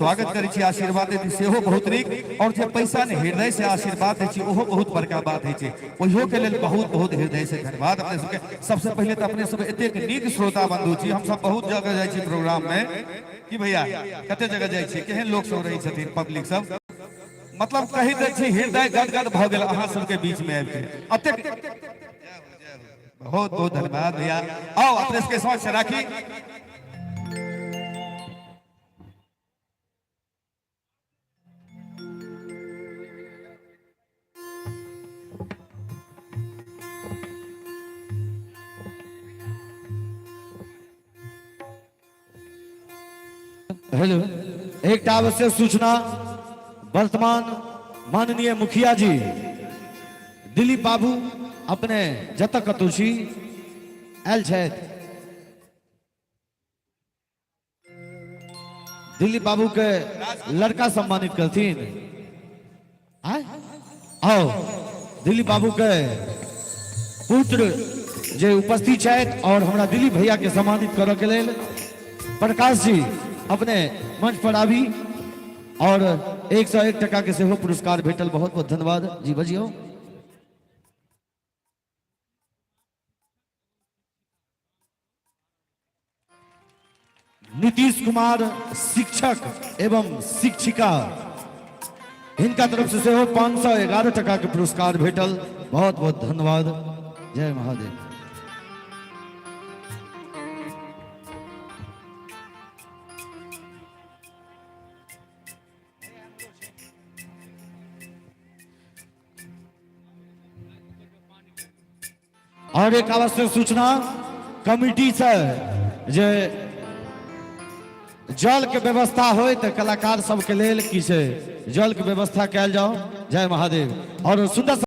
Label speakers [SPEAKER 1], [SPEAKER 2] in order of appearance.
[SPEAKER 1] स्वागत करै छी, आशीर्वाद दै छी सेहो बहुत नीक। और जे पैसा ने हृदय से आशीर्वाद दै छी ओहो बहुत बड़का बात होइ छै। ओहियो के लेल बहुत बहुत हृदय से धन्यवाद अपने सबके। सबसे पहिले तऽ अपने सब एतेक नीक श्रोता बंधु छी। हम सब बहुत जगह जाइ छी प्रोग्राम में की भैया, कते जगह जाइ छी, केहन लोक सब रहै छथिन, पब्लिक सब, मतलब कहि दै छी हृदय गदगद भऽ गेल अहाँ सबके बीच में आबि के। एतेक बहुत बहुत धन्यवाद भैया। आओ अपने सबके समक्ष राखी।
[SPEAKER 2] हेलो, एक आवश्यक सूचना। वर्तमान माननीय मुखिया जी दिलीप बाबू अपने जतऽ कतौ छी आयल छथि। दिलीप बाबू के लड़का सम्मानित करथिन। आय आओ, दिलीप बाबू के पुत्र जे उपस्थित छथि और हमरा दिलीप भैया के सम्मानित करऽ के लेल प्रकाश जी अपने मंच पर आबी और 101 टका के सेहो पुरस्कार भेटल। बहुत बहुत धन्यवाद जी। बजियौ। नीतीश कुमार शिक्षक एवं शिक्षिका, हिनका तरफ से सेहो 511 टका के पुरस्कार भेटल। बहुत बहुत धन्यवाद। जय महादेव। और एक आवश्यक सूचना कमिटी से जे जल के व्यवस्था हो तो कलाकार सबके लेल की छै जल के व्यवस्था कयल जाओ। जय महादेव। और सुंदर